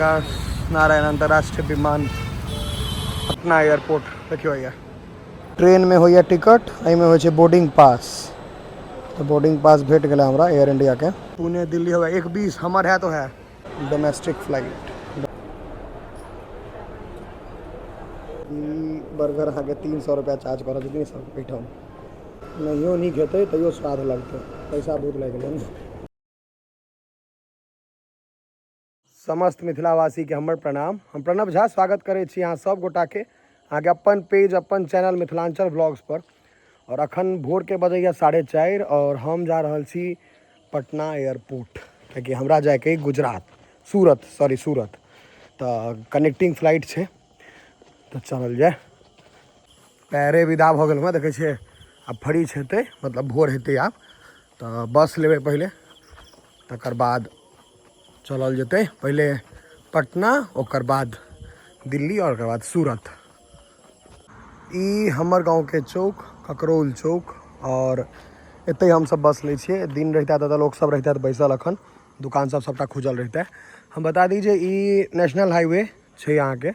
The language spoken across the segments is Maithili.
नारायण अंतर्राष्ट्रीय विमान पटना एयरपोर्ट। देखियो भैया, ट्रेनमे होइए टिकट, एहिमे होइ छै बोर्डिंग पास। तऽ बोर्डिंग पास भेट गेलै हमरा एयर इंडियाके। पुणे दिल्ली होगा 1:20 हमर है तो है डोमेस्टिक फ्लाइट। ई बर्गर अहाँके 300 रुपैआ चार्ज कऽ रहल छै सब एहिठाम। नहियो नीक हेतै तैयो स्वाद लगतै, पैसा बहुत लागि गेलै ने। समस्त मिथिलावासीके हमर प्रणाम। हम प्रणव झा स्वागत करै छी अहाँ सब गोटाके अहाँके अपन पेज अपन चैनल मिथिलांचल ब्लॉग्स पर। और अखन भोरके बजैया 4:30 और हम जा रहल छी पटना एयरपोर्ट, कियाकि हमरा जाइके गुजरात सूरत, सॉरी सूरत, तऽ कनेक्टिंग फ्लाइट छै, तऽ चलल जाय। पैरे विदा भऽ गेलहुँ हँ, देखै छियै आब फरीछ हेतै, मतलब भोर हेतै आब, तऽ बस लेबै पहिले, तकर बाद चलल जेतै पहिले पटना, ओकर बाद दिल्ली और ओकर बाद सूरत। ई हमर गाँवके चौक ककरौल चौक, और एतै हमसब बस लै छियै। दिन रहिता तऽ लोक सब रहिता तऽ बैसल, अखन दुकान सब सबटा खुजल रहिता। हम बता दी जे ई नेशनल हाईवे छै अहाँके,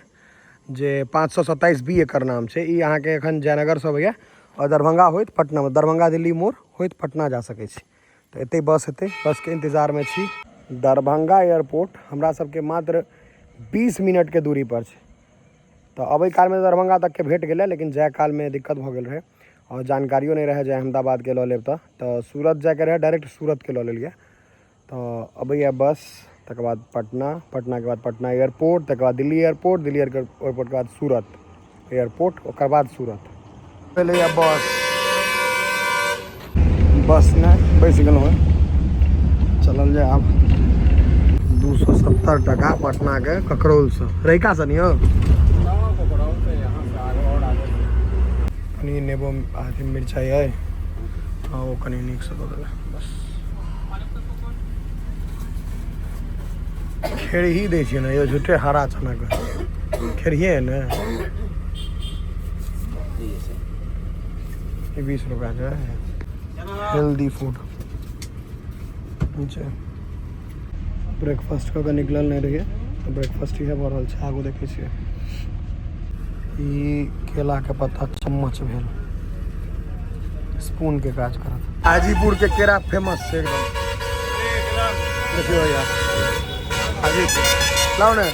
जे 527 बी एकर नाम छै। ई अहाँके एखन जयनगर से अबैया और दरभंगा होइत पटना, दरभंगा दिल्ली मोड़ होइत पटना जा सकै छी। तऽ एतै बस हेतै, बसके इंतजारमे छी। दरभंगा एयरपोर्ट हमरा सबके मात्र 20 मिनटके दूरी पर छै। तऽ अबै कालमे दरभंगा तकके भेट गेलै, लेकिन जाय कालमे दिक्कत भऽ गेल रहै और जानकारियो नहि रहै जे अहमदाबादके लऽ लेब तऽ सूरत जायके रहै, डायरेक्ट सूरतके लऽ लेलियै। तऽ अबैया बस, तकर बाद पटना, पटनाके बाद पटना एयरपोर्ट, तकर बाद दिल्ली एयरपोर्ट, दिल्ली एयरपोर्टके बाद सूरत एयरपोर्ट, ओकर बाद सूरत। एलैया बस, बसमे बैस गेलहुँ हँ, चलल जाय आब। 270 टका पटनाके ककरौलसँ, रहिकासँ नहीं हो। कनि नेबो अथी मिरचाइ अइ, हँ ओ कनि नीकसँ दऽ देबै बस। खेरही दै छियै ने यौ, झूठे हरा चनाके खेरहिए है ने। ई 20 रुपया के हेल्दी फूड नीचे। ब्रेकफास्ट कऽ के निकलल नहि रहियै तऽ ब्रेकफास्ट इएह भऽ रहल छै। आगू देखै छियै ई केलाके पत्ता चम्मच भेल, स्पून के काज करत। हाजीपुर के केरा फेमस छै एकदम, देखियौ भैया हाजीपुर लाउ ने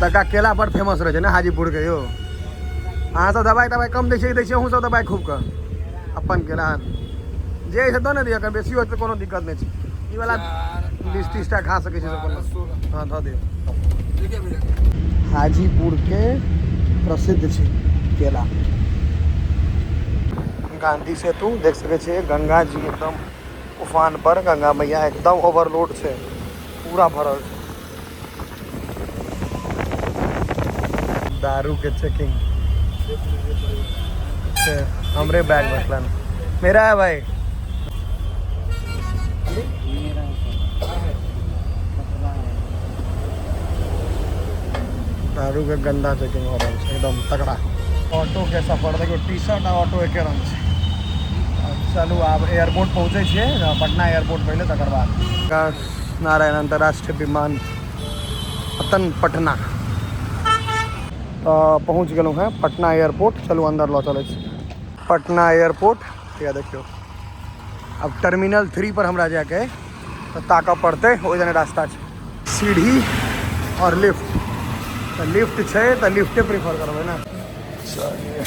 तका केला बड़ फेमस रहै छै ने हाजीपुर के। यौ अहाँ सब दवाइ तवाइ कम दै छियै, दै छियै अहूँ सब दवाइ खूब कऽ? अपन केला जे छै दऽ ने दिअ, बेसी होत तऽ कोनो दिक्कत नहि छै। ई वाला 20-30 टा खा सकै छै सब। हँ धऽ दियौ। हाजीपुर के प्रसिद्ध छै केला। गांधी सेतु देख सकै छियै, गंगा जी एकदम उफान पर, गंगा मैया एकदम ओवरलोड छै, पूरा भरल छै। दारू के चेकिंग छै, हमरे बैग बचलन, मेरा है भाई। दारू के गंदा चेकिंग हो रहल छै एकदम तगड़ा। ऑटो के सफर देखियौ, टी शर्ट आ ऑटो एके रंग छै। चलू आब एयरपोर्ट पहुँचै छियै, पटना एयरपोर्ट पहिले, तकर बाद। नारायण अंतर्राष्ट्रीय विमान पतन पटना। तऽ पहुँच गेलहुँ हेँ पटना एयरपोर्ट, चलू अन्दर लऽ चलै छी। पटना एयरपोर्ट या देखियौ, अब टर्मिनल 3 पर हमरा जाके अइ, तऽ ताकऽ पड़तै, ओहि दने रास्ता छै। सीढ़ी और लिफ्ट, तऽ लिफ्ट छै तऽ लिफ्टे प्रेफर करबै ने। चलिए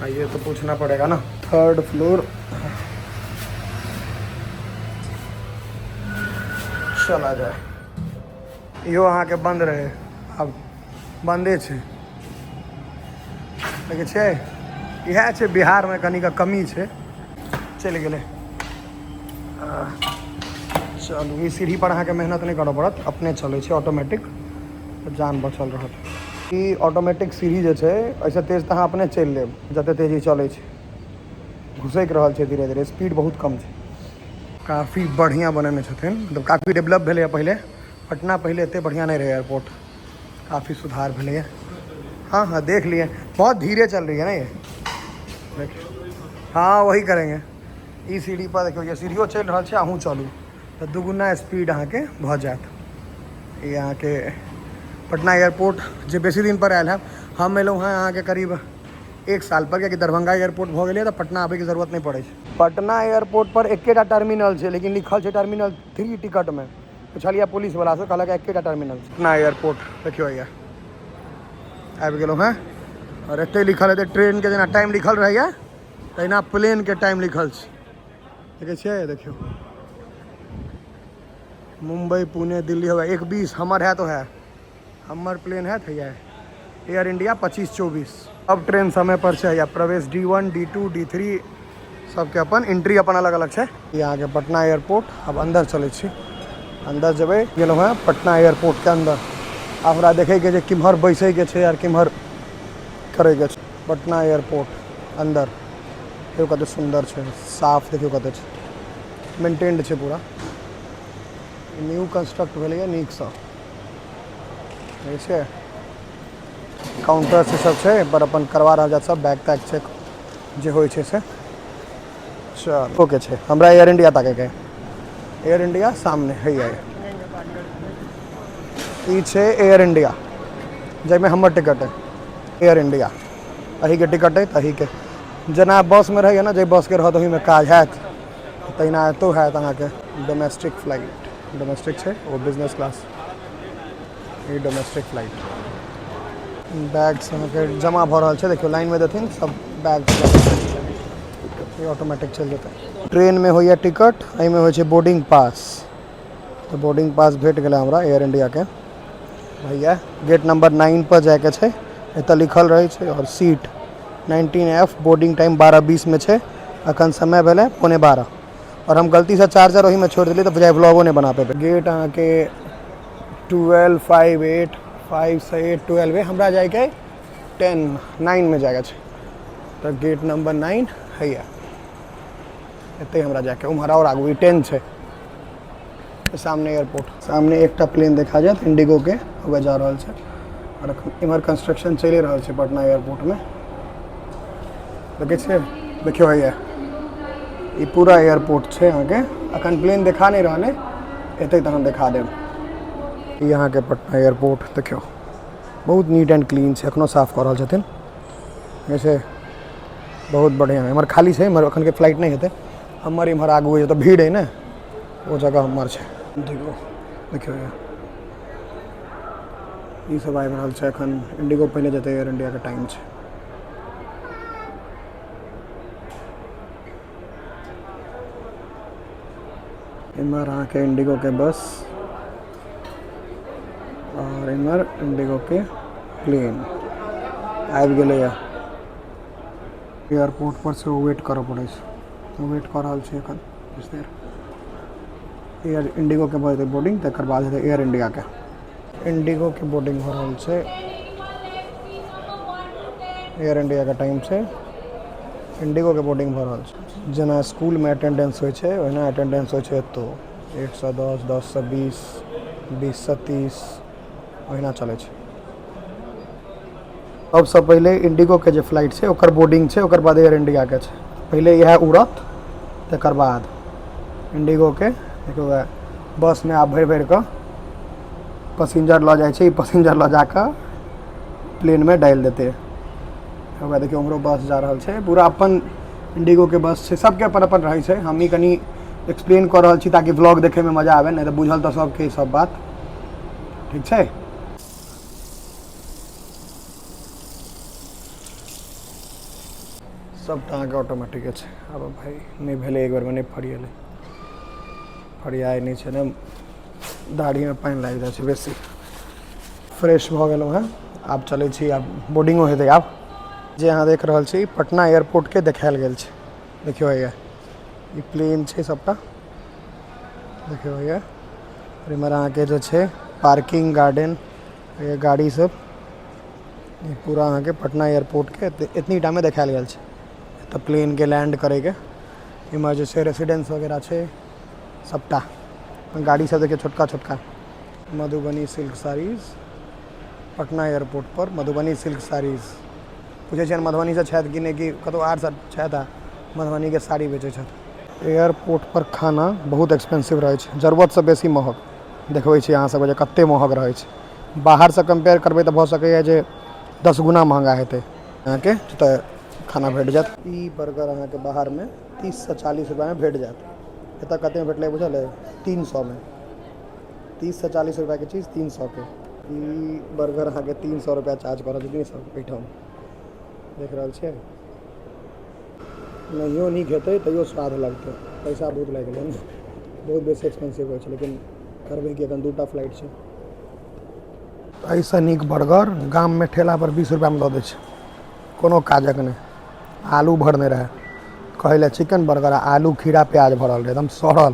ये तो पूछना पड़ेगा ना। 3rd floor चला जाए। इहो अहाँके बन्द रहै, आब बन्दे छै। देखै छियै इएह छै बिहारमे कनिक कमी छै। चलि गेलै। चलू ई सीढ़ी पर अहाँके मेहनत नहि करऽ पड़त, अपने चलै छै ऑटोमेटिक, तऽ जान बचल रहत। ई ऑटोमेटिक सीढ़ी जे छै एहिसँ तेज तऽ अहाँ अपने चलि लेब, जते तेजी चलै छै। घुसकि रहल छै धीरे धीरे, स्पीड बहुत कम छै। काफी बढ़िआँ बनेने छथिन, मतलब काफी डेवलप भेलैए। पहिले पटना पहिले एते बढ़िआँ नहि रहै एयरपोर्ट, काफी सुधार भेलैए। हाँ हाँ देख लिए, बहुत धीरे चल रही है ना ये। देखिए हाँ वही करेंगे। ई सीढ़ी पर देखियौ, ये सीढ़ियो चलि रहल छै, अहूँ चलू। तऽ दुगुना स्पीड अहाँके भऽ जायत। ई अहाँके पटना एयरपोर्ट जे बेसी दिन पर आयल है, हम एलहुँ हँ अहाँके करीब 1 साल पर, कियाकि दरभंगा एयरपोर्ट भऽ गेलै तऽ पटना आबैके जरूरत नहि पड़ै छै। पटना एयरपोर्ट पर एकेटा टर्मिनल छै, लेकिन लिखल छै टर्मिनल 3 टिकटमे। पुछलियै पुलिस वाला से, कहलक एकेटा टर्मिनल छै। पटना एयरपोर्ट देखियौ हैया आबि गेलहुँ हँ, आओर एतै लिखल हेतै ट्रेनके जेना टाइम लिखल रहैया तहिना प्लेनके टाइम लिखल छै। देखै छियै, देखियौ मुम्बई पुणे दिल्ली होगा 1:20 हमर है तो है, हमर प्लेन है हैया एयर इंडिया 25:24। अब ट्रेन समय पर छै या प्रवेश D1 D2 D3 सबके अपन एंट्री अपन अलग अलग छै। ई अहाँके पटना एयरपोर्ट। अब अंदर चलै छी, अंदर जेबै। गेलहुँ हँ पटना एयरपोर्ट के अंदर। आब हमरा देखैके जे किम्हर बैसैके छै आर किम्हर करैके छै। पटना एयरपोर्ट अंदर देखियौ कते सुन्दर छै, साफ देखियौ कते छै, मेंटेन्ड छै पूरा। न्यू कंस्ट्रक्ट भेलैए नीकसँ। देखै छियै काउंटर से सब छै, पर अपन करवा रहल जात सब बैग तैग चेक जे होइ छै से। चल ओके छै, हमरा एयर इंडिया ताकैके, एयर इंडिया सामने हैया ई छै एयर इंडिया, जाहिमे हमर टिकट है। एयर इंडिया एहीके टिकट है, तऽ एहीके जेना बसमे रहैए ने, जाहि बसके रहत ओहीमे काज हैत, तहिना एतौ हैत अहाँके। डोमेस्टिक फ्लाइट, डोमेस्टिक छै ओ बिजनेस क्लास, ई डोमेस्टिक फ्लाइट। बैग अहाँके जमा भऽ रहल छै, देखियौ लाइनमे देथिन सब बैग, ई ऑटोमेटिक चलि जेतै। ट्रेनमे होइए टिकट, एहिमे होइ छै बोर्डिंग पास। तऽ बोर्डिंग पास भेट गेलै हमरा एयर इंडियाके। भैया गेट नंबर 9 पर जाइके छै, एतऽ लिखल रहै छै। आओर सीट 19F, boarding time 12:20 मे छै, अखन समय भेलै 11:45। आओर हम गलतीसँ चार्जर ओहिमे छोड़ि देलियै तऽ बुझाइ व्लॉगो नहि बना पेबै। गेट अहाँके 12 5 8 5 से 8 12, हमरा जाइके 10 9 मे जाइके छै, तऽ गेट नंबर 9 हैया एतै हमरा जाइके। उम्हर आओर आगू ई 10 छै सामने एयरपोर्ट। सामने एकटा प्लेन देखा जायत इंडिगो के, हुए जा रहल छै। आओर इम्हर कंस्ट्रक्शन चलि रहल छै पटना एयरपोर्ट में, देखै छियै, देखियौ हैया ई पूरा एयरपोर्ट छै अहाँके। अखन प्लेन देखा नहि रहल है, एतै तहन देखा देब। ई अहाँके पटना एयरपोर्ट देखियौ बहुत नीट एंड क्लीन छै, एखनो साफ कऽ रहल छथिन जैसे, बहुत बढ़िआँ। एम्हर खाली छै, एम्हर एखनके फ्लाइट नहि हेतै। हमर इम्हर आगू जतऽ भीड़ है ने, ओ जगह हमर छै। इंडिगो देखियौ ई सब आबि रहल छै एखन। इंडिगो पहिले जेतै, एयर इंडियाके टाइम छै। इम्हर अहाँके इंडिगोके बस आओर इम्हर इंडिगोके प्लेन आबि गेलैए। एयरपोर्ट पर सेहो वेट करऽ पड़ै छै, वेट कऽ रहल छी एखन किछु देर। एयर इंडिगोके भऽ जेतै बोर्डिंग, तकर बाद हेतै एयर इंडियाके। इंडिगोके बोर्डिंग भऽ रहल छै, एयर इंडियाके टाइम छै, इंडिगोके बोर्डिंग भऽ रहल छै। जेना स्कूलमे अटेंडेंस होइ छै ओहिना अटेंडेंस होइ छै एतौ, 1 से 10, 10 से 20, 20 से 30, ओहिना चलै छै। सबसँ पहिले इंडिगोके जे फ्लाइट छै ओकर बोर्डिंग छै, ओकर बाद एयर इंडियाके छै। पहिले इएह उड़त, तकर बाद इंडिगोके। देखियौ बसमे आब भरि भरि कऽ पसिंजर लऽ जाइ छै, ई पसिंजर लऽ जाकऽ प्लेनमे डालि देतै। ओकरा देखियौ उम्हरो बस जा रहल छै, पूरा अपन इंडिगोके बस छै, सबके अपन अपन रहै छै। हम ई कनि एक्सप्लेन कऽ रहल छी ताकि व्लॉग देखैमे मजा आबै, नहि तऽ बुझल तऽ सबके सब बात ठीक छै। सबटा अहाँके ऑटोमेटिके छै। आब भाइ नहि भेलै एक बेरमे, नहि फरिएलै, फरियाइ नहि छै ने, दाढ़ीमे पानि लागि जाइ छै बेसी। फ्रेश भऽ गेलहुँ हेँ, आब चलै छी, आब बोर्डिंगो हेतै। आब जे अहाँ देख रहल छी पटना एयरपोर्टके देखायल गेल छै। देखियौ हैया ई प्लेन छै सबटा, देखियौ हैया। आओर इम्हर अहाँके जे छै पार्किंग गार्डन, गाड़ी सब, ई पूरा अहाँके पटना एयरपोर्टके एतनी टामे देखायल गेल छै। एतऽ प्लेनके लैंड करैके इम्हर जे छै रेसिडेंस वगैरह छै सबटा। गाड़ी सब देखियौ छोटका छोटका। मधुबनी सिल्क साड़ीज, पटना एयरपोर्ट पर मधुबनी सिल्क साड़ीज। पूछै छियनि मधुबनीसँ छथि कि नहि, कि कतहु आरसँ छथि आ मधुबनीके साड़ी बेचै छथि। एयरपोर्ट पर खाना बहुत एक्सपेंसिव रहै छै, जरूरतसँ बेसी महग। देखबै छी अहाँ सबके जे कते महग रहै छै। बाहरसँ कम्पेयर करबै तऽ भऽ सकैए जे 10 गुना महगा हेतै। अहाँके तऽ खाना भेट जायत। ई बर्गर अहाँके बाहरमे 30 सँ 40 रुपैआमे भेट जायत। एतऽ कतेमे भेटलै बुझल अइ? 300मे। 30 सँ 40 रुपैआके चीज 300के। ई बर्गर अहाँके 300 रुपैआ चार्ज कऽ रहल छथिन सब एहिठाम, देख रहल छियै। नहियो नीक हेतै तैयो स्वाद लगतै। पैसा बहुत लागि गेलै ने, बहुत बेसी एक्सपेंसिव होइ छै, लेकिन करबै की, एखन 2टा फ्लाइट छै। एहिसँ नीक बर्गर गाममे ठेलापर 20 रुपैआमे दऽ दै छै। कोनो काजक नहि, आलू भरने रहै, कहै लए चिकन बर्गर आ आलू खीरा प्याज भरल रहै, एकदम सड़ल।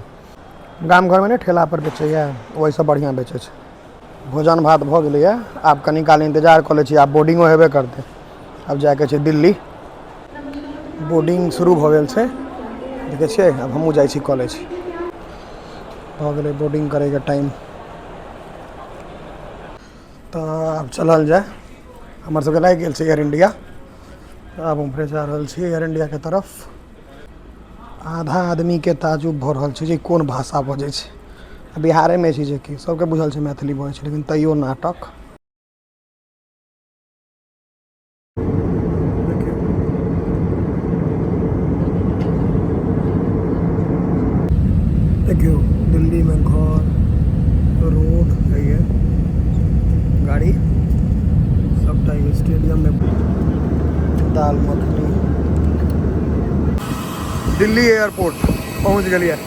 गाम घरमे नहि ठेलापर बेचैए, ओहिसँ बढ़िआँ बेचै छै। भोजन भात भऽ गेलैए, आब कनि काल इन्तजार कऽ लै छी। आब बोर्डिंगो हेबे करतै, आब जाइके छै दिल्ली। बोर्डिंग शुरू भऽ गेल छै, देखै छियै। आब हमहूँ जाइ छी, कऽ लै छी। भऽ गेलै बोर्डिंग करैके टाइम, तऽ आब चलल जाय। हमर सबके लागि गेल छै एयर इंडिया। आब उम्हरे जा रहल छी एयर इंडियाके तरफ। आधा आदमीके ताजुब भऽ रहल छै जे कोन भाषा बजै छै। बिहारेमे छी जे कि सबके बुझल छै मैथिली बजै छै, लेकिन तैयो नाटक। देखियौ, देखियौ, दिल्लीमे घर, रोड होइए, गाड़ी सबटा। स्टेडियममे दाल मखनी। दिल्ली एयरपोर्ट पहुँच गेलियै।